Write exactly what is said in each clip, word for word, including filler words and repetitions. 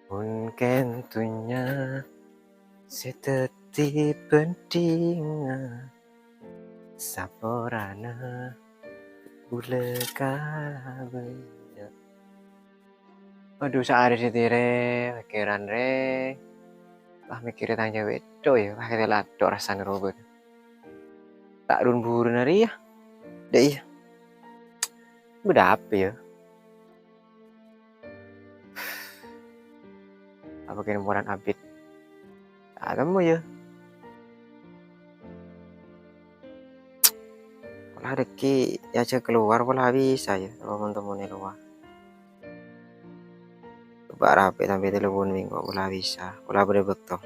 Mon kèng dhunnya sè dhâddhi bhândhingnga, saporana bulâ kalabâ. Adu, saarè satèya, rè, mèkkèran, rè. Wah, mèkkèrè tang cèwèk tok, yâ. Wah, kètè la tok rassana rowa. Ta' run-burun arèya. Dâ' iyâ. Bâdâ apa, yâ? Apa kèng moran abit? Ta' temmo, yâ. Pola dhâggi' ajhâk kalowar pola bisa, yâ, mon temmo è lowar. Coba rapè sampè' telepon mèngko pola bisa, pola bâdâ bâkto.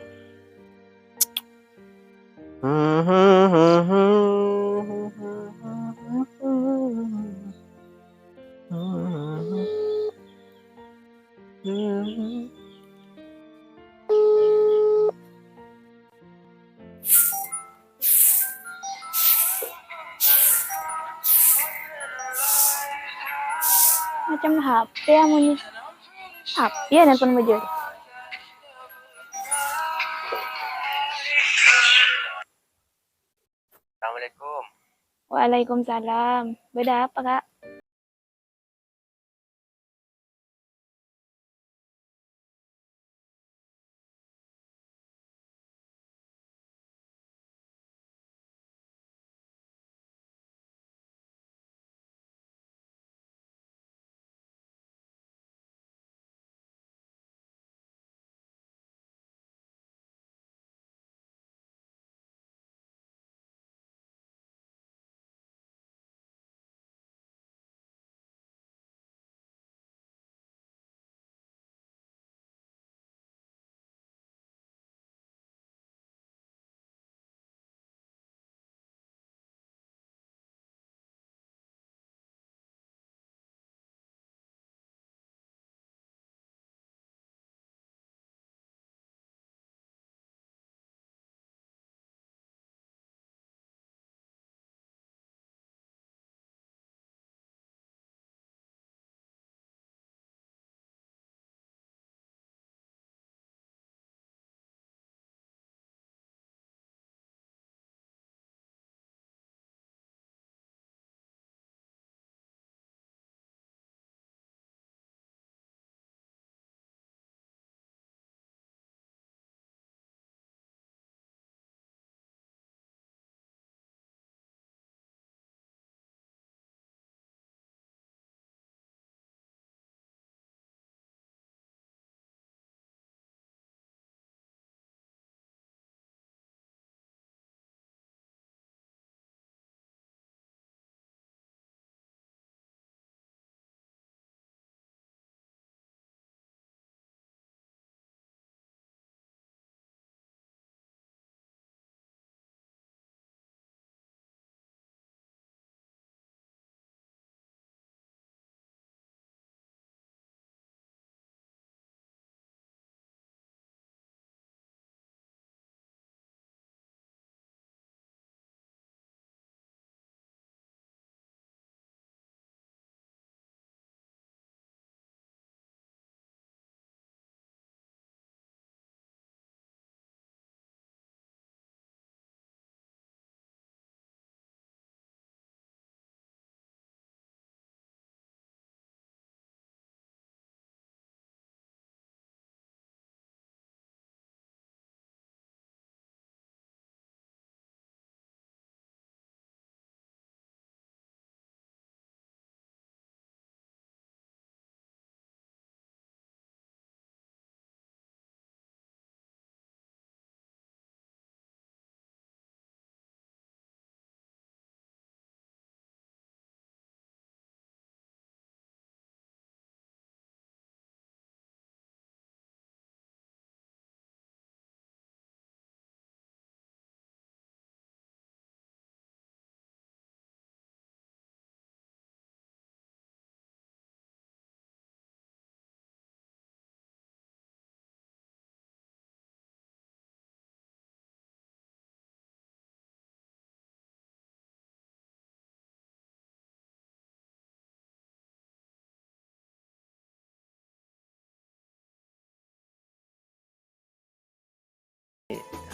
Macem H P ya, munyi. Apa ya nelpon bujur? Assalamualaikum. Waalaikumsalam. Bâdâ apa, Kak?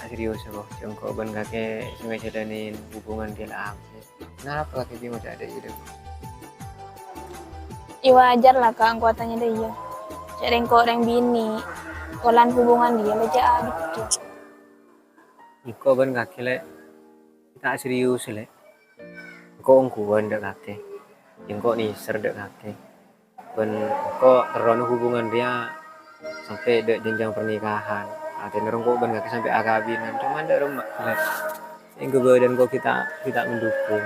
Serius, Bo. Jhâ' engko' bân kakè sè ngajhâlâni hubungan rèya la abit. Napa kakè bi' ngoca' dâ' iyâ, Bo? Iyâ, wajar la, Ka', engko' atanya dâ' iyâ. Ca'na engko' orèng binè', polana hubungan rèya la jhâ' abit. Engko' bân kakè, Lè', ta' serius, Lè'. Engko' ongghuwân dâ' kakè. Engko' nèser dâ' kakè. Bân engko' terrona hubungan rèya sampè' dâ' jenjang pernikahan. Artèna engko' bân kakè sampè' akabinan, coma dâ' remma, Lè'. Sehingga bâdân engko' ghi' ta', ghi' ta' mendukung.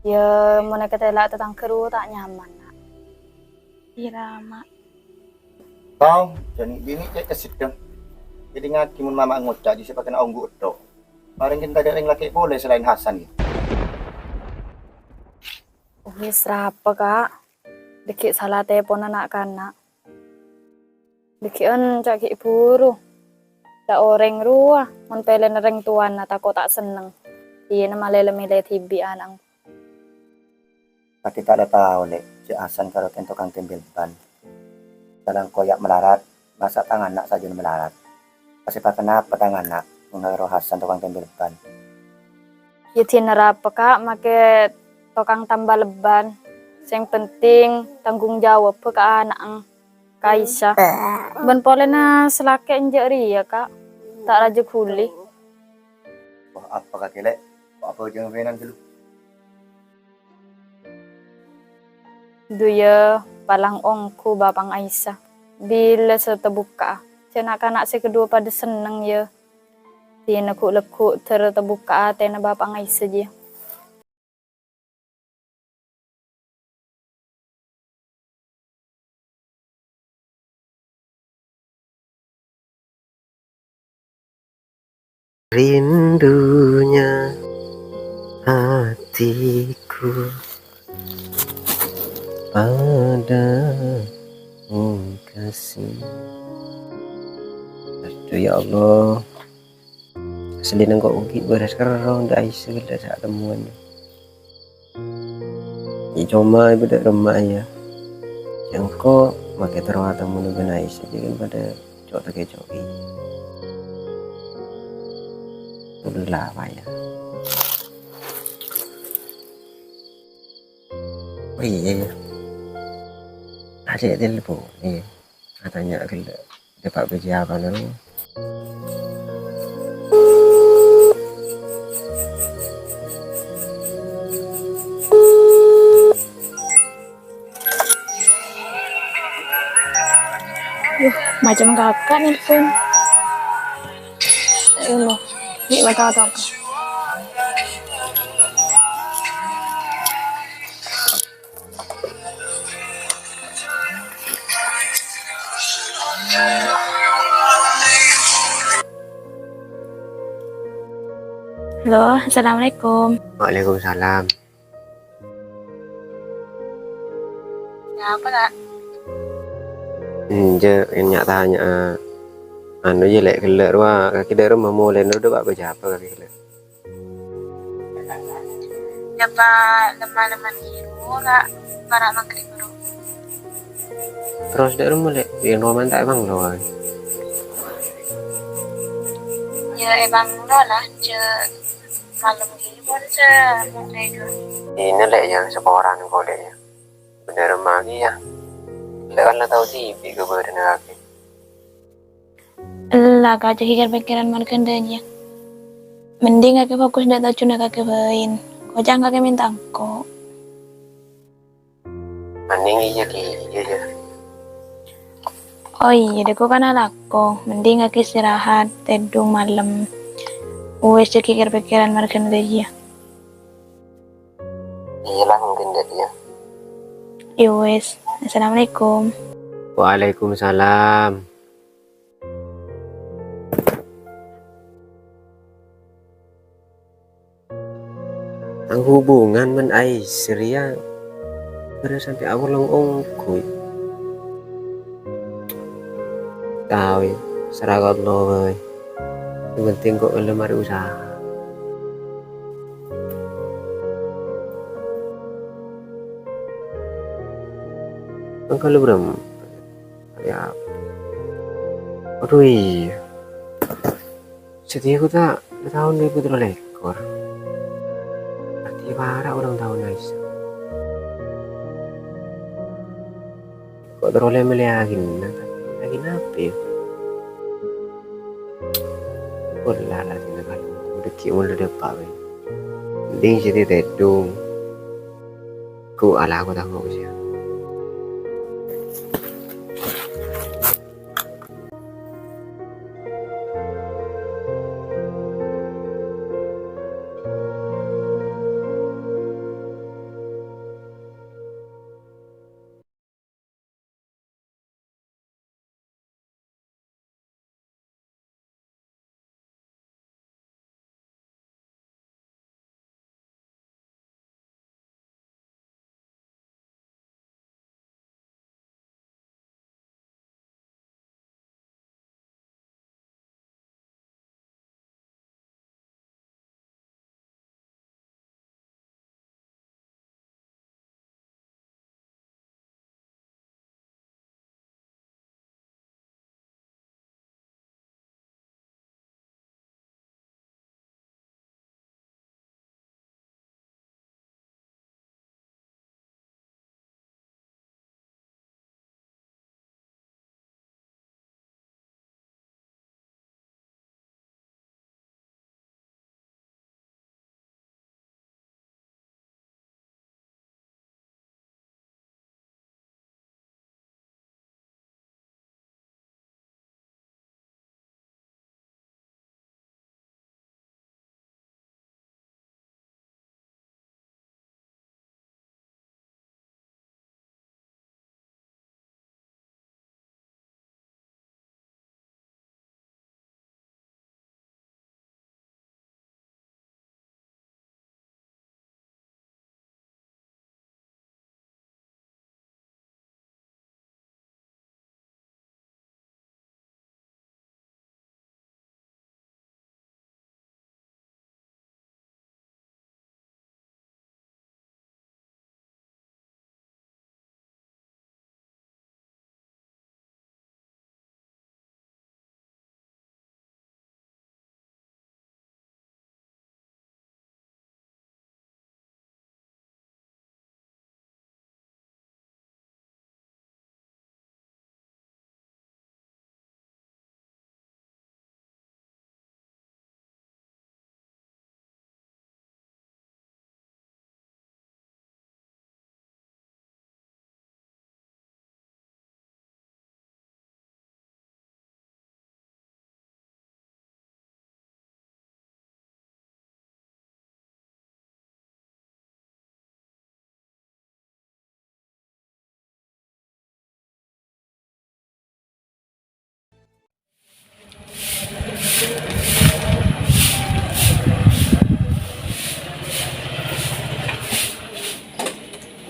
Yâ, mon èkatèla' tatangghâ rowa ta' nyaman, Na'. Iyâ, Rama. Tao, jhâ' nè'-binè' cè' kaseddhâ. Èdingngaghi mon mama ngoca' jiyâ sè pakèna ongghu ètto. Marèng kèng tadâ' rèng lakè' polè salaèn Hasan, yâ. Wis, rapa, Ka'. Dâgghi' sala tèpona na'-kana'. Dâgghi'ân ca' ghi' buru. Ca' orèng rowa, mon pèlèna rèng towana tako' ta' senneng. Iyâ, na' malè la mèlè dhibi' ana'na. Kadhi ta' la tao, Lè', jhâ' Hasan karo kèng tokang tèmbel ban. Salangko ya' malarat, masa' tang ana' sajân malarat. Pas èpakenapa tang ana', mon karo Hasan tokang tèmbel ban? Yâ, dina rapa, Ka', makè tokang tambal ban. Sè penting tanggung jawabbhâ ka ana'na, ka Aisyah. Bân polèna sè lakè' enjâ' rèya, Ka', ta' rajâ ghuli. Wah, apa kakè, Lè'? Kok abhâjâng pènan ghâllu? Dhu, yâ, palang ongghu bapa'na Aisyah. Bilâ sè tabukka'a, jhâ' na'-kana' sè kaduwâ padâ senneng, yâ. Dina ghu'-lagghu' dâr tabukka'a atèna bapa'na Aisyah, jiyâ. Rindunya hatiku padamu, kasih. Aduh, ya Allah. Asli nengko' ugi beres kerro ndak Aisyah ndak sak temuan. Ya, coma ibu dak remma ya. Engko' make terro atemu neng Aisyah, jadi kan pada cok take coki. Udah lah, apa ya? Oh iya, ya. Ada telepon, iya. Katanya gella', dapat baju apa dulu? Macam kakak nelpon. Ini, ini bakal apa? Halo, assalamualaikum. Waalaikumsalam. Napa, Kak? Enjâ', nya'-tanya'a, anu, iyâ, Lè', ghellâ' rowa kakè dâ' remma molè, noro' bâ' bâjâ apa kakè ghellâ'? Jhâ' pa' lem-maleman ghiru, Kak, para' maghrib, bro. Terros dâ' remma, Lè', è rowa ta' èbâng lo, Kak? Yâ, èbâng lo, la, jhâ' malem ghi' pon sè mangkèn. Dinah, Lè', yâ, saporana engko', Lè', yâ. Bhendher, Mak, yâ. Lè' kan la tao dhibi' kabhârânna kakè. Ella, Kak, jhâ' kèr-pèkkèran marghâna jiyâ. Mending kakè fokus dâ' tojjhuna kakè bhâi. Koca'na kakè mènta engko'. Mending iyâ, Ki, iyâ, yâ. Oh iyâ, dâ' engko' kan alako. Mending kakè istirahat, tèdung malem. Wes, jhâ' kèr-pèkkèran marghâna jiyâ. Iyâ la, mungkin dâ' iyâ. Yâ wes. Assalamualaikum. Waalaikumsalam. Tang hubungan bân Aisyah rèya bârâs sampè' awal ongghuy. Tao, yâ, sera ka Allah bhâi. Sè penting kok ngalem arè usaha. Engko' lu berem-, Ya. Adhu, iyâ. Satèya ghu ta' taon dhu èbu tello lèkor. Artèna para' ulang taon Aisyah. Ko' terro lè-mellèyaghin, lè-mellèyaghin apa, yâ? Pola la sè nakal, udah ki' mulai depa', weh. Mending sini tèdung. Ku ala aku tako' sih.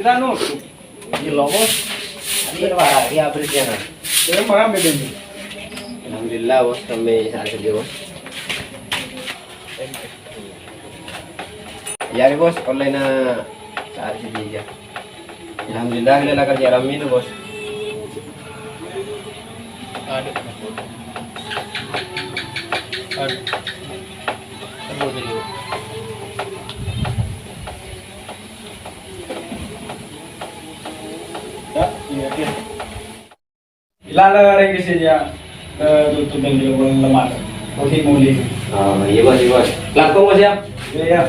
Anu, gila, Bos. Ini wara, iya, berarti, ya, nah. Saya paham, ya, ini. Alhamdulillah, Bos, sampai saat ini, Bos. Iyâ, Bos, online-na saat ini, ya. Alhamdulillah, kita la kerja rame itu, Bos. Aduh. Aduh. Aduh, aduh. Ya, iya, iya. Ilala rèng di sini ya, eh, tutup dan dia ulang lemah. Oke, mulai. Oh, iya, Bos, iya, Bos. Langkong, Bos, ya? Iya, iya.